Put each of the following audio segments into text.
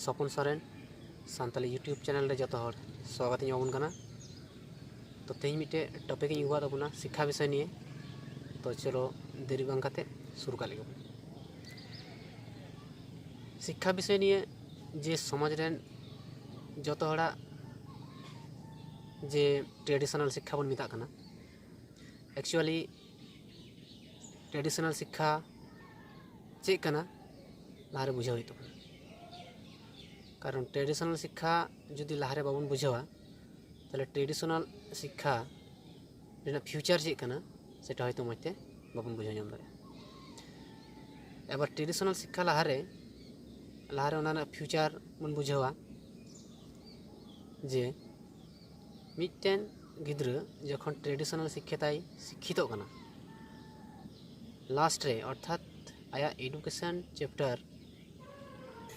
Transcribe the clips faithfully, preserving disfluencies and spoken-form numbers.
ᱥᱚᱯᱚᱱ Soren Santali YouTube channel ᱨᱮ ᱡᱚᱛᱚ ᱦᱚᱲ ᱥᱣᱟᱜᱚᱛ ᱤᱧ ᱮᱢᱟᱵᱚᱱ ᱠᱟᱱᱟ᱾ ᱛᱚ, ᱛᱮᱦᱮᱧ ᱢᱤᱫᱴᱮᱡ ᱴᱚᱯᱤᱠ ᱤᱧ ᱟᱹᱜᱩᱣᱟᱫ ᱛᱟᱵᱚᱱᱟ ᱥᱤᱠᱠᱷᱟ ᱵᱤᱥᱚᱭ ᱱᱤᱭᱮ᱾ ᱛᱚ, ᱪᱚᱞᱚ, ᱫᱮᱨᱤ ᱵᱟᱝ ᱠᱟᱛᱮ ᱥᱩᱨᱩ ᱠᱟᱜ ᱞᱮᱜᱮ ᱵᱚᱱ᱾ ᱥᱤᱠᱠᱷᱟ ᱵᱤᱥᱚᱭ ᱱᱤᱭᱮ ᱡᱮ ᱥᱚᱢᱟᱡᱽ ᱨᱮᱱ ᱡᱚᱛᱚ ᱦᱚᱲᱟᱜ ᱡᱮ ᱴᱨᱮᱰᱤᱥᱚᱱᱟᱞ ᱥᱤᱠᱠᱷᱟ ᱵᱚᱱ ᱢᱮᱛᱟᱜ ᱠᱟᱱᱟ, actually traditional ᱥᱤᱠᱠᱷᱟ ᱪᱮᱫ ᱠᱟᱱᱟ, ᱞᱟᱦᱟᱨᱮ ᱵᱩᱡᱷᱟᱹᱣ ᱦᱩᱭᱩᱜ ᱛᱟᱵᱚᱱᱟ᱾ ᱠᱟᱨᱚᱱ traditional ᱥᱤᱠᱠᱷᱟ ᱡᱩᱫᱤ ᱞᱟᱦᱟᱨᱮ ᱵᱟᱵᱚᱱ ᱵᱩᱡᱷᱟᱹᱣᱟ, ᱛᱟᱦᱚᱞᱮ traditional ᱥᱤᱠᱠᱷᱟ ᱨᱮᱱᱟᱜ future ᱪᱮᱫ ᱠᱟᱱᱟ, ᱥᱮᱴᱟ ᱦᱚᱭᱛᱳ ᱢᱚᱡᱽ ᱛᱮ ᱵᱟᱵᱚᱱ ᱵᱩᱡᱷᱟᱹᱣ ᱧᱟᱢ ᱫᱟᱲᱮᱭᱟᱜᱼᱟ᱾ ᱮᱵᱟᱨ traditional ᱥᱤᱠᱠᱷᱟ ᱞᱟᱦᱟᱨᱮ, ᱞᱟᱦᱟᱨᱮ ᱚᱱᱟ ᱨᱮᱱᱟᱜ future ᱵᱚᱱ ᱵᱩᱡᱷᱟᱹᱣᱟ ᱡᱮ ᱢᱤᱫᱴᱮᱱ ᱜᱤᱫᱽᱨᱟᱹ ᱡᱚᱠᱷᱚᱱ traditional ᱥᱤᱠᱠᱷᱟ ᱛᱟᱭ ᱥᱤᱠᱠᱷᱤᱛᱚᱜ ᱠᱟᱱᱟ, last ᱨᱮ ᱚᱨᱛᱷᱟᱛ ᱟᱭᱟᱜ education chapter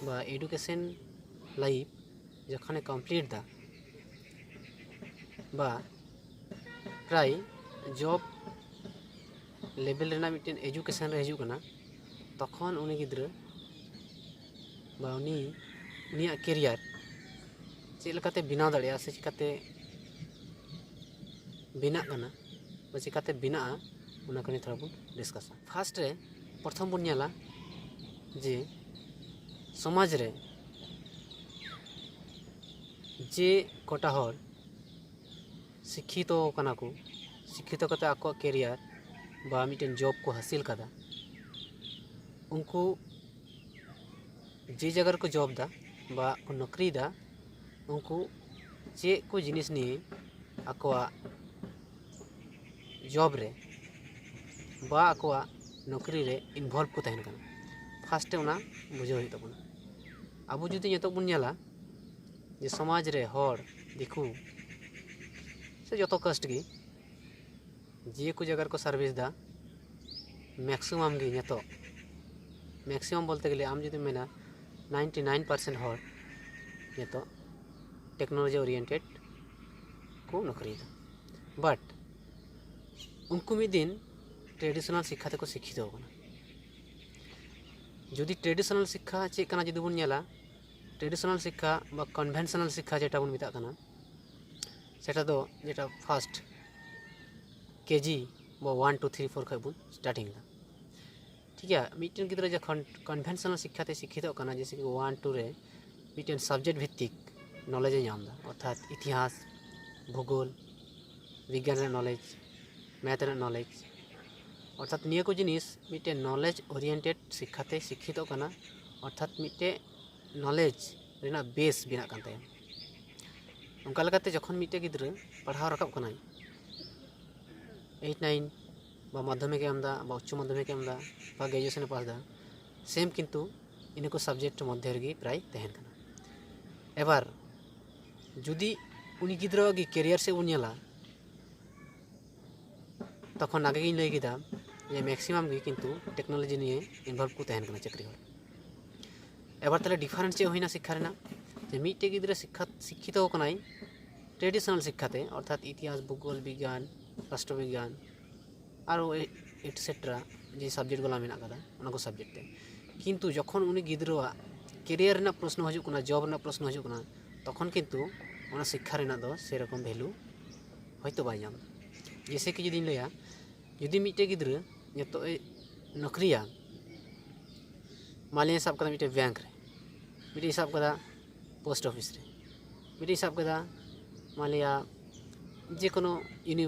ᱵᱟ education life ᱡᱚᱠᱷᱚᱱᱮ complete ᱫᱟ ᱵᱟ ᱯᱨᱟᱭ job level ᱨᱮᱱᱟᱜ ᱢᱤᱫᱴᱮᱱ education ᱨᱮ ᱦᱤᱡᱩᱜ ᱠᱟᱱᱟ, ᱛᱚᱠᱷᱚᱱ ᱩᱱᱤ ᱜᱤᱫᱽᱨᱟᱹ ᱵᱟ ᱩᱱᱤ, ᱩᱱᱤᱭᱟᱜ career ᱪᱮᱫ ᱞᱮᱠᱟᱛᱮ ᱵᱮᱱᱟᱣ ᱫᱟᱲᱮᱭᱟᱜᱼᱟ ᱥᱮ ᱪᱤᱠᱟᱛᱮ ᱵᱮᱱᱟᱜ ᱠᱟᱱᱟ ᱵᱟ ᱪᱤᱠᱟᱛᱮ ᱵᱮᱱᱟᱜᱼᱟ, ᱚᱱᱟ ᱠᱚ ᱱᱤᱭᱮ ᱛᱷᱚᱲᱟ ᱵᱚᱱ ᱰᱤᱥᱠᱟᱥᱟ᱾ ᱯᱷᱟᱥᱴ ᱨᱮ ᱯᱨᱚᱛᱷᱚᱢ ᱵᱚᱱ ᱧᱮᱞᱟ ᱡᱮ ᱥᱚᱢᱟᱡᱽ ᱨᱮ ᱡᱮ ᱠᱚᱴᱟ ᱦᱚᱲ ᱥᱤᱠᱠᱷᱤᱛᱚ ᱠᱟᱱᱟ ᱠᱚ, ᱥᱤᱠᱠᱷᱤᱛᱚ ᱠᱟᱛᱮ ᱟᱠᱚᱣᱟᱜ career ᱵᱟ ᱢᱤᱫᱴᱮᱱ job ᱠᱚ ᱦᱟᱹᱥᱤᱞ ᱠᱟᱫᱟ, ᱩᱱᱠᱩ ᱡᱮ ᱡᱟᱭᱜᱟ ᱨᱮᱠᱚ job ᱫᱟ ᱵᱟ ᱠᱚ ᱱᱚᱠᱨᱤᱭᱮᱫᱟ, ᱩᱱᱠᱩ ᱪᱮᱫ ᱠᱚ ᱡᱤᱱᱤᱥ ᱱᱤᱭᱮ ᱟᱠᱚᱣᱟᱜ job ᱨᱮ ᱵᱟ ᱟᱠᱚᱣᱟᱜ ᱱᱚᱠᱨᱤ ᱨᱮ involve ᱠᱚ ᱛᱟᱦᱮᱱ ᱠᱟᱱᱟ, ᱯᱷᱟᱥᱴ ᱨᱮ ᱚᱱᱟ ᱵᱩᱡᱷᱟᱹᱣ ᱦᱩᱭᱩᱜ ᱛᱟᱵᱚᱱᱟ᱾ ᱟᱵᱚ ᱡᱩᱫᱤ ᱱᱤᱛᱚᱜ ᱵᱚᱱ ᱧᱮᱞᱟ ᱡᱮ ᱥᱚᱢᱟᱡᱽ ᱨᱮ ᱦᱚᱲ, ᱫᱤᱠᱩ ᱥᱮ ᱡᱚᱛᱚ caste ᱜᱮ ᱡᱮ ᱠᱚ ᱡᱟᱭᱜᱟ ᱨᱮᱠᱚ service ᱫᱟ, maximum ᱜᱮ ᱱᱤᱛᱚᱜ, maximum ᱵᱚᱞᱛᱮ ᱜᱮᱞᱮ ᱟᱢ ᱡᱩᱫᱤᱢ ᱢᱮᱱᱟ ninety nine percent ᱦᱚᱲ ᱱᱤᱛᱚᱜ technology oriented ᱠᱚ ᱱᱚᱠᱨᱤᱭᱮᱫᱟ᱾ But ᱩᱱᱠᱩ ᱢᱤᱫ ᱫᱤᱱ traditional ᱥᱤᱠᱠᱷᱟ ᱛᱮᱠᱚ ᱥᱤᱠᱠᱷᱤᱛᱚ ᱟᱠᱟᱱᱟ᱾ ᱡᱩᱫᱤ traditional ᱥᱤᱠᱠᱷᱟ ᱪᱮᱫ ᱠᱟᱱᱟ ᱡᱩᱫᱤ ᱵᱚᱱ ᱧᱮᱞᱟ, ᱴᱨᱮᱰᱤᱥᱚᱱᱟᱞ ᱥᱤᱠᱠᱷᱟ ᱵᱟ ᱠᱚᱱᱵᱷᱮᱱᱥᱚᱱᱟᱞ ᱥᱤᱠᱠᱷᱟ ᱡᱮᱴᱟ ᱵᱚᱱ ᱢᱮᱛᱟᱜ ᱠᱟᱱᱟ, ᱥᱮᱴᱟ ᱫᱚ ᱡᱮᱴᱟ ᱯᱷᱟᱥᱴ ᱠᱮᱡᱤ ᱵᱟ ᱳᱣᱟᱱ ᱴᱩ ᱛᱷᱨᱤ ᱯᱷᱳᱨ ᱠᱷᱚᱱ ᱵᱚᱱ ᱥᱴᱟᱨᱴᱤᱝ ᱮᱫᱟ᱾ ᱴᱷᱤᱠ ᱜᱮᱭᱟ, ᱢᱤᱫᱴᱮᱱ ᱜᱤᱫᱽᱨᱟᱹ ᱡᱚᱠᱷᱚᱱ ᱠᱚᱱᱵᱷᱮᱱᱥᱚᱱᱟᱞ ᱥᱤᱠᱠᱷᱟ ᱛᱮ ᱥᱤᱠᱠᱷᱤᱛᱚᱜ ᱠᱟᱱᱟ, ᱡᱮᱭᱥᱮ ᱠᱤ ᱳᱣᱟᱱ ᱴᱩ ᱨᱮ ᱢᱤᱫᱴᱮᱱ ᱥᱟᱵᱡᱮᱠᱴ ᱵᱷᱤᱛᱛᱤᱠ ᱱᱚᱞᱮᱡᱽ ᱮ ᱧᱟᱢ ᱮᱫᱟ, ᱚᱨᱛᱷᱟᱛ ᱤᱛᱤᱦᱟᱥ, ᱵᱷᱩᱜᱳᱞ, ᱵᱤᱜᱽᱜᱟᱱ ᱨᱮᱱᱟᱜ ᱱᱚᱞᱮᱡᱽ, ᱢᱮᱛᱷ ᱨᱮᱱᱟᱜ ᱱᱚᱞᱮᱡᱽ, ᱚᱨᱛᱷᱟᱛ ᱱᱤᱭᱟᱹ ᱠᱚ ᱡᱤᱱᱤᱥ ᱢᱤᱫᱴᱮᱱ ᱱᱚᱞᱮᱡᱽ ᱳᱨᱤᱭᱮᱱᱴᱮᱰ ᱥᱤᱠᱠᱷᱟ ᱛᱮ ᱥᱤᱠᱠᱷᱤᱛᱚᱜ ᱠᱟᱱᱟ, ᱚᱨᱛᱷᱟᱛ ᱢᱤᱫᱴᱮᱱ ᱱᱚᱞᱮᱡᱽ ᱨᱮᱱᱟᱜ ᱵᱮᱥ ᱵᱮᱱᱟᱜ ᱠᱟᱱ ᱛᱟᱭᱟ᱾ ᱚᱱᱠᱟ ᱞᱮᱠᱟᱛᱮ ᱡᱚᱠᱷᱚᱱ ᱢᱤᱫᱴᱮᱱ ᱜᱤᱫᱽᱨᱟᱹ ᱯᱟᱲᱦᱟᱣ ᱨᱟᱠᱟᱵ ᱠᱟᱱᱟᱭ, ᱮᱭᱤᱴ ᱱᱟᱭᱤᱱ ᱵᱟ ᱢᱟᱫᱽᱫᱷᱚᱢᱤᱠ ᱮ ᱮᱢ ᱮᱫᱟ ᱵᱟ ᱩᱪᱪᱚ ᱢᱟᱫᱽᱫᱷᱚᱢᱤᱠ ᱮ ᱮᱢ ᱮᱫᱟ ᱵᱟ ᱜᱨᱮᱡᱩᱭᱮᱥᱚᱱ ᱮ ᱯᱟᱥ ᱮᱫᱟ, ᱥᱮᱢ ᱠᱤᱱᱛᱩ ᱤᱱᱟᱹ ᱠᱚ ᱥᱟᱵᱡᱮᱠᱴ ᱢᱚᱫᱽᱫᱷᱮ ᱨᱮᱜᱮ ᱯᱨᱟᱭ ᱛᱟᱦᱮᱱ ᱠᱟᱱᱟ᱾ ᱮᱵᱟᱨ ᱡᱩᱫᱤ ᱩᱱᱤ ᱜᱤᱫᱽᱨᱟᱹᱣᱟᱜ ᱜᱮ ᱠᱮᱨᱤᱭᱟᱨ ᱥᱮᱫ ᱵᱚᱱ ᱧᱮᱞᱟ, ᱛᱚᱠᱷᱚᱱ ᱟᱜᱮ ᱜᱤᱧ ᱞᱟᱹᱭ ᱠᱮᱫᱟ ᱡᱮ ᱢᱮᱠᱥᱤᱢᱟᱢ ᱜᱮ ᱠᱤᱱᱛᱩ ᱴᱮᱠᱱᱳᱞᱚᱡᱤ ᱱᱤᱭᱮ ᱤᱱᱵᱷᱚᱞᱵᱷ ᱠᱚ ᱛᱟᱦᱮᱱ ᱠᱟᱱᱟ ᱪᱟᱹᱠᱨᱤ ᱦᱚᱲ᱾ ᱮᱵᱟᱨ ᱛᱟᱦᱞᱮ ᱰᱤᱯᱷᱟᱨᱮᱱᱥ ᱪᱮᱫ ᱦᱩᱭᱱᱟ ᱥᱤᱠᱠᱷᱟ ᱨᱮᱱᱟᱜ? ᱡᱮ ᱢᱤᱫᱴᱮᱡ ᱜᱤᱫᱽᱨᱟᱹ ᱥᱤᱠᱠᱷᱟ ᱥᱤᱠᱠᱷᱤᱛᱚ ᱠᱟᱱᱟᱭ ᱴᱨᱮᱰᱤᱥᱚᱱᱟᱞ ᱥᱤᱠᱠᱷᱟ ᱛᱮ, ᱚᱨᱛᱷᱟᱛ ᱤᱛᱤᱦᱟᱥ, ᱵᱷᱩᱜᱳᱞ, ᱵᱤᱜᱽᱜᱟᱱ, ᱨᱟᱥᱴᱨᱚ ᱵᱤᱜᱽᱜᱟᱱ, ᱟᱨᱚ ᱮᱴᱥᱮᱴᱨᱟ ᱡᱮ ᱥᱟᱵᱡᱮᱠᱴ ᱜᱩᱞᱟ ᱢᱮᱱᱟᱜ ᱠᱟᱫᱟ, ᱚᱱᱟ ᱠᱚ ᱥᱟᱵᱡᱮᱠᱴ ᱛᱮ᱾ ᱠᱤᱱᱛᱩ ᱡᱚᱠᱷᱚᱱ ᱩᱱᱤ ᱜᱤᱫᱽᱨᱟᱹᱣᱟᱜ ᱠᱮᱨᱤᱭᱟᱨ ᱨᱮᱱᱟᱜ ᱯᱨᱚᱥᱱᱚ ᱦᱤᱡᱩᱜ ᱠᱟᱱᱟ, ᱡᱚᱵ ᱨᱮᱱᱟᱜ ᱯᱨᱚᱥᱱᱚ ᱦᱤᱡᱩᱜ ᱠᱟᱱᱟ, ᱛᱚᱠᱷᱚᱱ ᱠᱤᱱᱛᱩ ᱚᱱᱟ ᱥᱤᱠᱠᱷᱟ ᱨᱮᱱᱟᱜ ᱫᱚ ᱥᱮᱨᱚᱠᱚᱢ ᱵᱷᱮᱞᱩ ᱦᱚᱭᱛᱳ ᱵᱟᱭ ᱧᱟᱢᱟ᱾ ᱡᱮᱭᱥᱮ ᱠᱤ ᱡᱩᱫᱤᱧ ᱞᱟᱹᱭᱟ, ᱡᱩᱫᱤ ᱢᱤᱫᱴᱮᱡ ᱜᱤᱫᱽᱨᱟᱹ ᱱᱤᱛᱚᱜ ᱮ ᱱᱚᱠᱨᱤᱭᱟ, ᱢᱟᱱᱞᱤᱭᱟ ᱥᱟᱵ ᱠᱟᱫᱟ ᱢᱤᱫᱴᱮᱡ ᱵᱮᱝᱠ ᱨᱮ, ᱢᱤᱫᱴᱮᱡ ᱥᱟᱵ ᱠᱟᱫᱟ ᱯᱳᱥᱴ ᱚᱯᱷᱤᱥ ᱨᱮ, ᱢᱤᱫᱴᱮᱡ ᱥᱟᱵ ᱠᱟᱫᱟ ᱢᱟᱱᱞᱤᱭᱟ ᱡᱮ ᱠᱳᱱᱳ ᱤᱭᱩᱱᱤ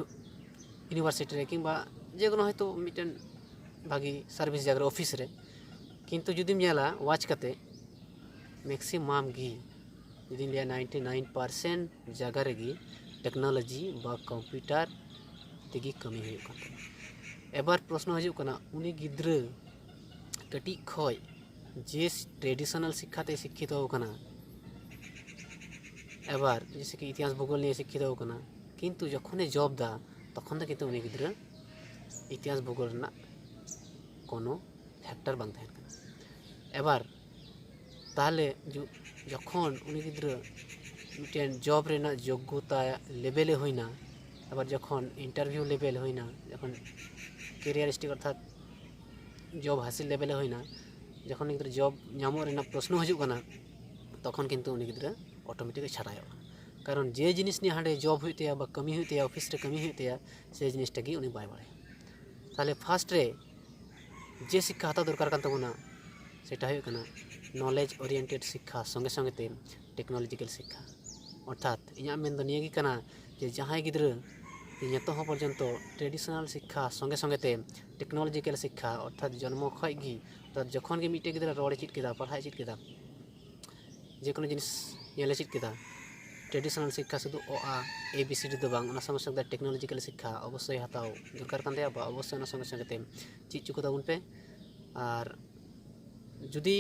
ᱤᱭᱩᱱᱤᱵᱷᱟᱨᱥᱤᱴᱤ ᱨᱮ, ᱠᱤᱝᱵᱟ ᱡᱮ ᱠᱳᱱᱳ ᱦᱚᱭᱛᱳ ᱢᱤᱫᱴᱮᱱ ᱵᱷᱟᱜᱤ ᱥᱟᱨᱵᱷᱤᱥ ᱡᱟᱭᱜᱟ ᱨᱮ, ᱚᱯᱷᱤᱥ ᱨᱮ᱾ ᱠᱤᱱᱛᱩ ᱡᱩᱫᱤᱢ ᱧᱮᱞᱟ ᱣᱟᱪ ᱠᱟᱛᱮ, ᱢᱮᱠᱥᱤᱢᱟᱢ ᱜᱮ, ᱡᱩᱫᱤᱧ ᱞᱟᱹᱭᱟ ᱱᱟᱭᱤᱱᱴᱤ ᱱᱟᱭᱤᱱ ᱯᱟᱨᱥᱮᱱᱴ ᱡᱟᱭᱜᱟ ᱨᱮᱜᱮ ᱴᱮᱠᱱᱳᱞᱚᱡᱤ ᱵᱟ ᱠᱚᱢᱯᱤᱭᱩᱴᱟᱨ ᱛᱮᱜᱮ ᱠᱟᱹᱢᱤ ᱦᱩᱭᱩᱜ ᱠᱟᱱ ᱛᱟᱠᱚᱣᱟ᱾ ᱮᱵᱟᱨ ᱯᱨᱚᱥᱱᱚ ᱦᱤᱡᱩᱜ ᱠᱟᱱᱟ, ᱩᱱᱤ ᱜᱤᱫᱽᱨᱟᱹ ᱠᱟᱹᱴᱤᱡ ᱠᱷᱚᱡ ᱡᱮ ᱴᱨᱮᱰᱤᱥᱚᱱᱟᱞ ᱥᱤᱠᱠᱷᱟ ᱛᱮᱭ ᱥᱤᱠᱠᱷᱤᱛᱚ ᱟᱠᱟᱱᱟ, ᱮᱵᱟᱨ ᱡᱮᱭᱥᱮ ᱠᱤ ᱤᱛᱤᱦᱟᱥ ᱵᱷᱩᱜᱳᱞ ᱱᱤᱭᱮ ᱥᱤᱠᱠᱷᱤᱛᱚ ᱟᱠᱟᱱᱟ, ᱠᱤᱱᱛᱩ ᱡᱚᱠᱷᱚᱱᱮ ᱡᱚᱵ ᱫᱟ, ᱛᱚᱠᱷᱚᱱ ᱫᱚ ᱠᱤᱱᱛᱩ ᱩᱱᱤ ᱜᱤᱫᱽᱨᱟᱹ ᱤᱛᱤᱦᱟᱥ ᱵᱷᱩᱜᱳᱞ ᱨᱮᱱᱟᱜ ᱠᱳᱱᱳ ᱯᱷᱮᱠᱴᱟᱨ ᱵᱟᱝ ᱛᱟᱦᱮᱱ ᱠᱟᱱᱟ᱾ ᱮᱵᱟᱨ ᱛᱟᱦᱞᱮ ᱡᱚ- ᱡᱚᱠᱷᱚᱱ ᱩᱱᱤ ᱜᱤᱫᱽᱨᱟᱹ ᱢᱤᱫᱴᱮᱱ ᱡᱚᱵ ᱨᱮᱱᱟᱜ ᱡᱳᱜᱽᱜᱚᱛᱟ ᱞᱮᱵᱮᱞᱮ ᱦᱩᱭᱱᱟ, ᱟᱵᱟᱨ ᱡᱚᱠᱷᱚᱱ ᱤᱱᱴᱟᱨᱵᱷᱤᱭᱩ ᱞᱮᱵᱮᱞ ᱦᱩᱭᱱᱟ, ᱡᱚᱠᱷᱚᱱ ᱠᱮᱨᱤᱭᱟᱨᱤᱥᱴᱤᱠ ᱚᱨᱛᱷᱟᱛ ᱡᱚᱵ ᱦᱟᱹᱥᱤᱞ ᱞᱮᱵᱮᱞᱮ ᱦᱩᱭᱱᱟ, ᱡᱚᱠᱷᱚᱱ ᱩᱱᱤ ᱜᱤᱫᱽᱨᱟᱹ ᱡᱚᱵ ᱧᱟᱢᱚᱜ ᱨᱮᱱᱟᱜ ᱯᱨᱚᱥᱱᱚ ᱦᱤᱡᱩᱜ ᱠᱟᱱᱟ, ᱛᱚᱠᱷᱚᱱ ᱠᱤᱱᱛᱩ ᱩᱱᱤ ᱜᱤᱫᱽᱨᱟᱹ ᱚᱴᱳᱢᱮᱴᱤᱠ ᱮ ᱪᱷᱟᱰᱟᱭᱚᱜᱼᱟ᱾ ᱠᱟᱨᱚᱱ ᱡᱮ ᱡᱤᱱᱤᱥ ᱱᱤᱭᱮ ᱦᱟᱸᱰᱮ ᱡᱚᱵ ᱦᱩᱭᱩᱜ ᱛᱟᱭᱟ ᱵᱟ ᱠᱟᱹᱢᱤ ᱦᱩᱭᱩᱜ ᱛᱟᱭᱟ, ᱥᱮ ᱡᱤᱱᱤᱥᱴᱟ ᱜᱮ ᱩᱱᱤ ᱵᱟᱭ ᱵᱟᱲᱟᱭᱟ᱾ ᱛᱟᱦᱚᱞᱮ ᱯᱷᱟᱥᱴ ᱨᱮ ᱡᱮ ᱥᱤᱠᱠᱷᱟ ᱦᱟᱛᱟᱣ ᱫᱚᱨᱠᱟᱨ ᱠᱟᱱ ᱛᱟᱵᱚᱱᱟ, ᱥᱮᱴᱟ ᱦᱩᱭᱩᱜ ᱠᱟᱱᱟ ᱱᱚᱞᱮᱡᱽ ᱳᱨᱤᱭᱮᱱᱴᱮᱰ ᱥᱤᱠᱠᱷᱟ ᱥᱚᱸᱜᱮ ᱥᱚᱸᱜᱮ ᱛᱮ ᱴᱮᱠᱱᱳᱞᱚᱡᱤᱠᱮᱞ ᱥᱤᱠᱠᱷᱟ᱾ ᱚᱨᱛᱷᱟᱛ ᱤᱧᱟᱹᱜ ᱢᱮᱱ ᱫᱚ ᱱᱤᱭᱟᱹ ᱜᱮ ᱠᱟᱱᱟ ᱡᱮ ᱡᱟᱦᱟᱸᱭ ᱜᱤᱫᱽᱨᱟᱹ ᱱᱤᱛᱚᱜ ᱦᱚᱸ ᱯᱚᱨᱡᱚᱱᱛᱚ ᱴᱨᱮᱰᱤᱥᱚᱱᱟᱞ ᱥᱤᱠᱠᱷᱟ ᱥᱚᱸᱜᱮ ᱥᱚᱸᱜᱮ ᱛᱮ ᱴᱮᱠᱱᱳᱞᱚᱡᱤᱠᱮᱞ ᱥᱤᱠᱠᱷᱟ, ᱚᱨᱛᱷᱟᱛ ᱡᱚᱱᱢᱚ ᱠᱷᱚᱱ ᱜᱮ, ᱚᱨᱛᱷᱟᱛ ᱡᱚᱠᱷᱚᱱ ᱜᱮ ᱢᱤᱫᱴᱮᱡ ᱜᱤᱫᱽᱨᱟᱹ ᱨᱚᱲ ᱮ ᱪᱮᱫ ᱠᱮᱫᱟ, ᱯᱟᱲᱦᱟᱜ ᱮ ᱪᱮᱫ ᱠᱮᱫᱟ, ᱡᱮ ᱠᱳᱱᱳ ᱡᱤᱱᱤᱥ ᱧᱮᱞ ᱮ ᱪᱮᱫ ᱠᱮᱫᱟ, ᱴᱨᱮᱰᱤᱥᱚᱱᱟᱞ ᱥᱤᱠᱠᱷᱟ ᱥᱩᱫᱷᱩ ᱚ ᱟ ᱮ ᱵᱤ ᱥᱤ ᱰᱤ ᱫᱚ ᱵᱟᱝ, ᱚᱱᱟ ᱥᱚᱸᱜᱮ ᱥᱚᱸᱜᱮ ᱛᱮ ᱴᱮᱠᱱᱳᱞᱚᱡᱤᱠᱮᱞ ᱥᱤᱠᱠᱷᱟ ᱚᱵᱚᱥᱥᱳᱭ ᱦᱟᱛᱟᱣ ᱫᱚᱨᱠᱟᱨ ᱠᱟᱱ ᱛᱟᱭᱟ, ᱵᱟ ᱚᱵᱚᱥᱥᱳᱭ ᱚᱱᱟ ᱥᱚᱸᱜᱮ ᱥᱚᱸᱜᱮ ᱛᱮ ᱪᱮᱫ ᱦᱚᱪᱚ ᱠᱚᱛᱟ ᱵᱚᱱ ᱯᱮ᱾ ᱟᱨ ᱡᱩᱫᱤ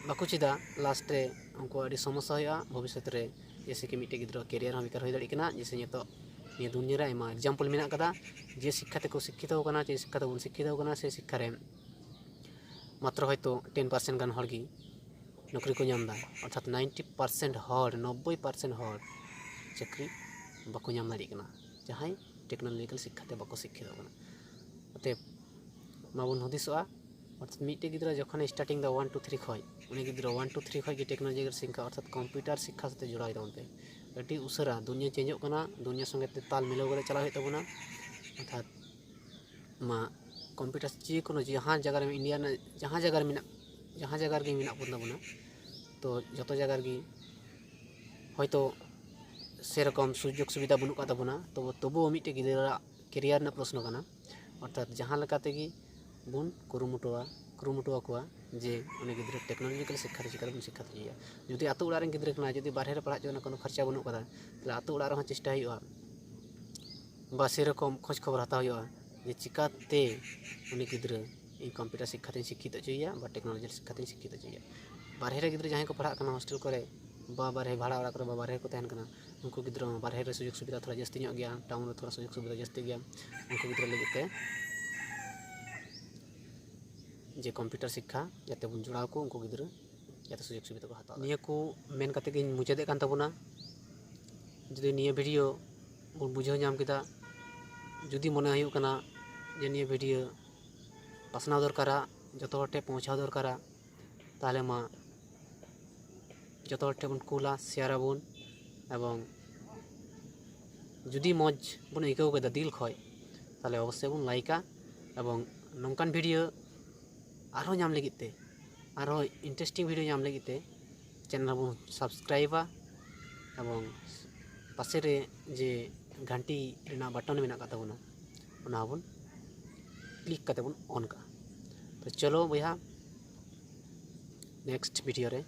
ᱵᱟᱠᱚ ᱪᱮᱫᱟ, ᱞᱟᱥᱴ ᱨᱮ ᱩᱱᱠᱩᱣᱟᱜ ᱟᱹᱰᱤ ᱥᱚᱢᱚᱥᱥᱟ ᱦᱩᱭᱩᱜᱼᱟ ᱵᱷᱚᱵᱤᱥᱥᱚᱛ ᱨᱮ᱾ ᱡᱮᱭᱥᱮ ᱠᱤ ᱢᱤᱫᱴᱮᱡ ᱜᱤᱫᱽᱨᱟᱹ ᱠᱮᱨᱤᱭᱟᱨ ᱦᱚᱸ ᱵᱮᱠᱟᱨ ᱦᱩᱭ ᱫᱟᱲᱮᱭᱟᱜ ᱠᱟᱱᱟ᱾ ᱡᱮᱭᱥᱮ ᱱᱤᱛᱚᱜ ᱱᱤᱭᱟᱹ ᱫᱩᱱᱤᱭᱟᱹ ᱨᱮ ᱟᱭᱢᱟ ᱮᱠᱡᱟᱢᱯᱚᱞ ᱢᱮᱱᱟᱜ ᱠᱟᱫᱟ, ᱡᱮ ᱥᱤᱠᱠᱷᱟ ᱛᱮᱠᱚ ᱥᱤᱠᱠᱷᱤᱛᱚ ᱠᱟᱱᱟ, ᱪᱮ ᱥᱤᱠᱠᱷᱟ ᱛᱮᱵᱚᱱ ᱥᱤᱠᱠᱷᱤᱛᱚ ᱠᱟᱱᱟ, ᱥᱮ ᱥᱤᱠᱠᱷᱟ ᱨᱮ ᱢᱟᱛᱨᱚ ᱦᱚᱭᱛᱳ ᱴᱮᱱ ᱯᱟᱨᱥᱮᱱᱴ ᱜᱟᱱ ᱦᱚᱲ ᱜᱮ ᱱᱚᱠᱨᱤ ᱠᱚ ᱧᱟᱢ ᱮᱫᱟ, ᱚᱨᱛᱷᱟᱛ ᱱᱟᱭᱤᱱᱴᱤ ᱯᱟᱨᱥᱮᱱᱴ ᱦᱚᱲ, ᱱᱚᱵᱵᱳᱭ ᱯᱟᱨᱥᱮᱱᱴ ᱦᱚᱲ ᱪᱟᱹᱠᱨᱤ ᱵᱟᱠᱚ ᱧᱟᱢ ᱫᱟᱲᱮᱭᱟᱜ ᱠᱟᱱᱟ, ᱡᱟᱦᱟᱸᱭ ᱴᱮᱠᱱᱳᱞᱚᱡᱤᱠᱟᱞ ᱥᱤᱠᱠᱷᱟ ᱛᱮ ᱵᱟᱠᱚ ᱥᱤᱠᱠᱷᱤᱛᱚ ᱠᱟᱱᱟ᱾ ᱚᱛᱮᱵ ᱢᱟᱵᱚᱱ ᱦᱩᱫᱤᱥᱚᱜᱼᱟ, ᱚᱨᱛᱷᱟᱛ ᱢᱤᱫᱴᱮᱡ ᱜᱤᱫᱽᱨᱟᱹ ᱡᱚᱠᱷᱚᱱᱮ ᱥᱴᱟᱨᱴᱤᱝ ᱫᱟ ᱳᱣᱟᱱ ᱴᱩ ᱛᱷᱨᱤ ᱠᱷᱚᱡ, ᱩᱱᱤ ᱜᱤᱫᱽᱨᱟᱹ ᱳᱣᱟᱱ ᱴᱩ ᱛᱷᱨᱤ ᱠᱷᱚᱡ ᱜᱮ ᱴᱮᱠᱱᱳᱞᱚᱡᱤᱠᱟᱞ ᱥᱤᱠᱠᱷᱟ ᱚᱨᱛᱷᱟᱛ ᱠᱚᱢᱯᱤᱭᱩᱴᱟᱨ ᱥᱤᱠᱠᱷᱟ ᱥᱟᱛᱮ ᱡᱚᱲᱟᱣ ᱛᱟᱵᱚᱱ ᱯᱮ᱾ ᱟᱹᱰᱤ ᱩᱥᱟᱹᱨᱟ ᱫᱩᱱᱤᱭᱟᱹ ᱪᱮᱧᱡᱚᱜ ᱠᱟᱱᱟ, ᱫᱩᱱᱤᱭᱟᱹ ᱥᱚᱸᱜᱮ ᱛᱮ ᱛᱟᱞ ᱢᱤᱞᱟᱹᱣ ᱠᱟᱛᱮ ᱪᱟᱞᱟᱜ ᱦᱩᱭᱩᱜ ᱛᱟᱵᱚᱱᱟ᱾ ᱚᱨᱛᱷᱟᱛ ᱢᱟ ᱠᱚᱢᱯᱤᱭᱩᱴᱟᱨ ᱡᱮ ᱠᱳᱱᱳ ᱡᱟᱦᱟᱸ ᱡᱟᱭᱜᱟ ᱨᱮ ᱤᱱᱰᱤᱭᱟ ᱨᱮᱱᱟᱜ ᱡᱟᱦᱟᱸ ᱡᱟᱭᱜᱟ ᱨᱮ ᱢᱮᱱᱟᱜ, ᱡᱟᱦᱟᱸ ᱡᱟᱭᱜᱟ ᱨᱮᱜᱮ ᱢᱮᱱᱟᱜ ᱵᱚᱱ ᱛᱟᱵᱚᱱᱟ, ᱛᱚ ᱡᱚᱛᱚ ᱡᱟᱭᱜᱟ ᱨᱮᱜᱮ ᱦᱚᱭᱛᱳ ᱥᱮᱨᱚᱠᱚᱢ ᱥᱩᱡᱳᱜᱽ ᱥᱩᱵᱤᱫᱷᱟ ᱵᱟᱹᱱᱩᱜ ᱟᱠᱟᱫ ᱛᱟᱵᱚᱱᱟ, ᱛᱚᱵᱩ, ᱛᱚᱵᱩᱣ ᱢᱤᱫᱴᱮᱡ ᱜᱤᱫᱽᱨᱟᱹᱣᱟᱜ ᱠᱮᱨᱤᱭᱟᱨ ᱨᱮᱱᱟᱜ ᱯᱨᱚᱥᱱᱚ ᱠᱟᱱᱟ᱾ ᱚᱨᱛᱷᱟᱛ ᱡᱟᱦᱟᱸ ᱞᱮᱠᱟ ᱛᱮᱜᱮ ᱵᱚᱱ ᱠᱩᱨᱩᱢᱩᱴᱩᱣᱟ, ᱠᱩᱨᱩᱢᱩᱴᱩ ᱟᱠᱚᱣᱟ ᱡᱮ ᱩᱱᱤ ᱜᱤᱫᱽᱨᱟᱹ ᱴᱮᱠᱱᱳᱞᱚᱡᱤᱠᱟᱞ ᱥᱤᱠᱠᱷᱟ ᱛᱮ ᱪᱤᱠᱟᱹ ᱛᱮᱵᱚᱱ ᱥᱤᱠᱠᱷᱟ ᱦᱚᱪᱚᱭᱮᱭᱟ᱾ ᱡᱩᱫᱤ ᱟᱛᱳ ᱚᱲᱟᱜ ᱨᱮᱱ ᱜᱤᱫᱽᱨᱟᱹ ᱠᱟᱱᱟᱭ, ᱡᱩᱫᱤ ᱵᱟᱨᱦᱮ ᱨᱮ ᱯᱟᱲᱦᱟᱜ ᱦᱚᱪᱚ ᱨᱮᱱᱟᱜ ᱠᱳᱱᱳ ᱠᱷᱚᱨᱪᱟ ᱵᱟᱹᱱᱩᱜ ᱟᱠᱟᱫᱟ, ᱛᱟᱦᱚᱞᱮ ᱟᱛᱳ ᱚᱲᱟᱜ ᱨᱮᱦᱚᱸ ᱪᱮᱥᱴᱟ ᱦᱩᱭᱩᱜᱼᱟ ᱵᱟ ᱥᱮᱨᱚᱠᱚᱢ ᱠᱷᱳᱡᱽ ᱠᱷᱚᱵᱚᱨ ᱦᱟᱛᱟᱣ ᱦᱩᱭᱩᱜᱼᱟ ᱡᱮ ᱪᱤᱠᱟᱹᱛᱮ ᱩᱱᱤ ᱜᱤᱫᱽᱨᱟᱹ ᱤᱧ ᱠᱚᱢᱯᱤᱭᱩᱴᱟᱨ ᱥᱤᱠᱠᱷᱟ ᱛᱮᱧ ᱥᱤᱠᱠᱷᱤᱛ ᱦᱚᱪᱚᱭᱮᱭᱟ ᱵᱟ ᱴᱮᱠᱱᱳᱞᱚᱡᱤ ᱥᱤᱠᱠᱷᱟ ᱛᱮᱧ ᱥᱤᱠᱠᱷᱤᱛ ᱦᱚᱪᱚᱭᱮᱭᱟ᱾ ᱵᱟᱨᱦᱮ ᱨᱮ ᱜᱤᱫᱽᱨᱟᱹ ᱡᱟᱦᱟᱸᱭ ᱠᱚ ᱯᱟᱲᱦᱟᱜ ᱠᱟᱱᱟ ᱦᱳᱥᱴᱮᱞ ᱠᱚᱨᱮ ᱵᱟ ᱵᱟᱨᱦᱮ ᱵᱷᱟᱲᱟ ᱚᱲᱟᱜ ᱠᱚᱨᱮ ᱵᱟ ᱵᱟᱨᱦᱮ ᱨᱮᱠᱚ ᱛᱟᱦᱮᱱ ᱠᱟᱱᱟ, ᱩᱱᱠᱩ ᱜᱤᱫᱽᱨᱟᱹ ᱦᱚᱸ ᱵᱟᱨᱦᱮ ᱨᱮ ᱥᱩᱡᱳᱜᱽ ᱥᱩᱵᱤᱫᱷᱟ ᱛᱷᱚᱲᱟ ᱡᱟᱹᱥᱛᱤ ᱧᱚᱜ ᱜᱮᱭᱟ, ᱴᱟᱣᱩᱱ ᱨᱮ ᱛᱷᱚᱲᱟ ᱥᱩᱡᱳᱜᱽ ᱥᱩᱵᱤᱫᱷᱟ ᱡᱟᱹᱥᱛᱤ ᱜᱮᱭᱟ᱾ ᱩᱱᱠᱩ ᱜᱤᱫᱽᱨᱟᱹ ᱞᱟᱹᱜᱤᱫ ᱛᱮ ᱡᱮ ᱠᱚᱢᱯᱤᱭᱩᱴᱟᱨ ᱥᱤᱠᱠᱷᱟ ᱡᱟᱛᱮ ᱵᱚᱱ ᱡᱚᱲᱟᱣ ᱠᱚ, ᱩᱱᱠᱩ ᱜᱤᱫᱽᱨᱟᱹ ᱡᱟᱛᱮ ᱥᱩᱡᱳᱜᱽ ᱥᱩᱵᱤᱫᱷᱟ ᱠᱚ ᱦᱟᱛᱟᱣ ᱫᱟᱲᱮᱭᱟᱜ᱾ ᱱᱤᱭᱟᱹ ᱠᱚ ᱢᱮᱱ ᱠᱟᱛᱮ ᱜᱤᱧ ᱢᱩᱪᱟᱹᱫᱮᱫ ᱠᱟᱱ ᱛᱟᱵᱚᱱᱟ᱾ ᱡᱩᱫᱤ ᱱᱤᱭᱟᱹ ᱵᱷᱤᱰᱤᱭᱳ ᱵᱚᱱ ᱵᱩᱡᱷᱟᱹᱣ ᱧᱟᱢ ᱠᱮᱫᱟ, ᱡᱩᱫᱤ ᱢᱚᱱᱮ ᱦᱩᱭᱩᱜ ᱠᱟᱱᱟ ᱡᱮ ᱱᱤᱭᱟᱹ ᱵᱷᱤᱰᱤᱭᱳ ᱯᱟᱥᱱᱟᱣ ᱫᱚᱨᱠᱟᱨᱟ, ᱡᱚᱛᱚ ᱦᱚᱲ ᱴᱷᱮᱱ ᱯᱳᱣᱪᱷᱟᱣ ᱫᱚᱨᱠᱟᱨᱟ, ᱛᱟᱦᱚᱞᱮ ᱢᱟ ᱡᱚᱛᱚ ᱦᱚᱲ ᱴᱷᱮᱱ ᱵᱚᱱ ᱠᱩᱞᱟ, ᱥᱮᱭᱟᱨ ᱟᱵᱚᱱ, ᱮᱵᱚᱝ ᱡᱩᱫᱤ ᱢᱚᱡᱽ ᱵᱚᱱ ᱟᱹᱭᱠᱟᱹᱣ ᱠᱮᱫᱟ ᱫᱤᱞ ᱠᱷᱚᱡ, ᱛᱟᱦᱚᱞᱮ ᱚᱵᱚᱥᱥᱳᱭ ᱵᱚᱱ ᱞᱟᱭᱤᱠᱟ᱾ ᱮᱵᱚᱝ ᱱᱚᱝᱠᱟᱱ ᱵᱷᱤᱰᱤᱭᱳ ᱟᱨᱦᱚᱸ ᱧᱟᱢ ᱞᱟᱹᱜᱤᱫ ᱛᱮ, ᱟᱨᱦᱚᱸ ᱤᱱᱴᱟᱨᱮᱥᱴᱤᱝ ᱵᱷᱤᱰᱤᱭᱳ ᱧᱟᱢ ᱞᱟᱹᱜᱤᱫ ᱛᱮ ᱪᱮᱱᱮᱞ ᱵᱚᱱ ᱥᱟᱵᱥᱠᱨᱟᱭᱤᱵᱟ ᱮᱵᱚᱝ ᱯᱟᱥᱮ ᱨᱮ ᱡᱮ ᱜᱷᱟᱱᱴᱤ ᱨᱮᱱᱟᱜ ᱵᱟᱴᱚᱱ ᱢᱮᱱᱟᱜ ᱟᱠᱟᱫ ᱛᱟᱵᱚᱱᱟ, ᱚᱱᱟ ᱦᱚᱸᱵᱚᱱ ᱠᱞᱤᱠ ᱠᱟᱛᱮ ᱵᱚᱱ ᱚᱱ ᱠᱟᱜᱼᱟ᱾ ᱛᱚ ᱪᱚᱞᱚ ᱵᱚᱭᱦᱟ, ᱱᱮᱠᱥᱴ ᱵᱷᱤᱰᱤᱭᱳ ᱨᱮ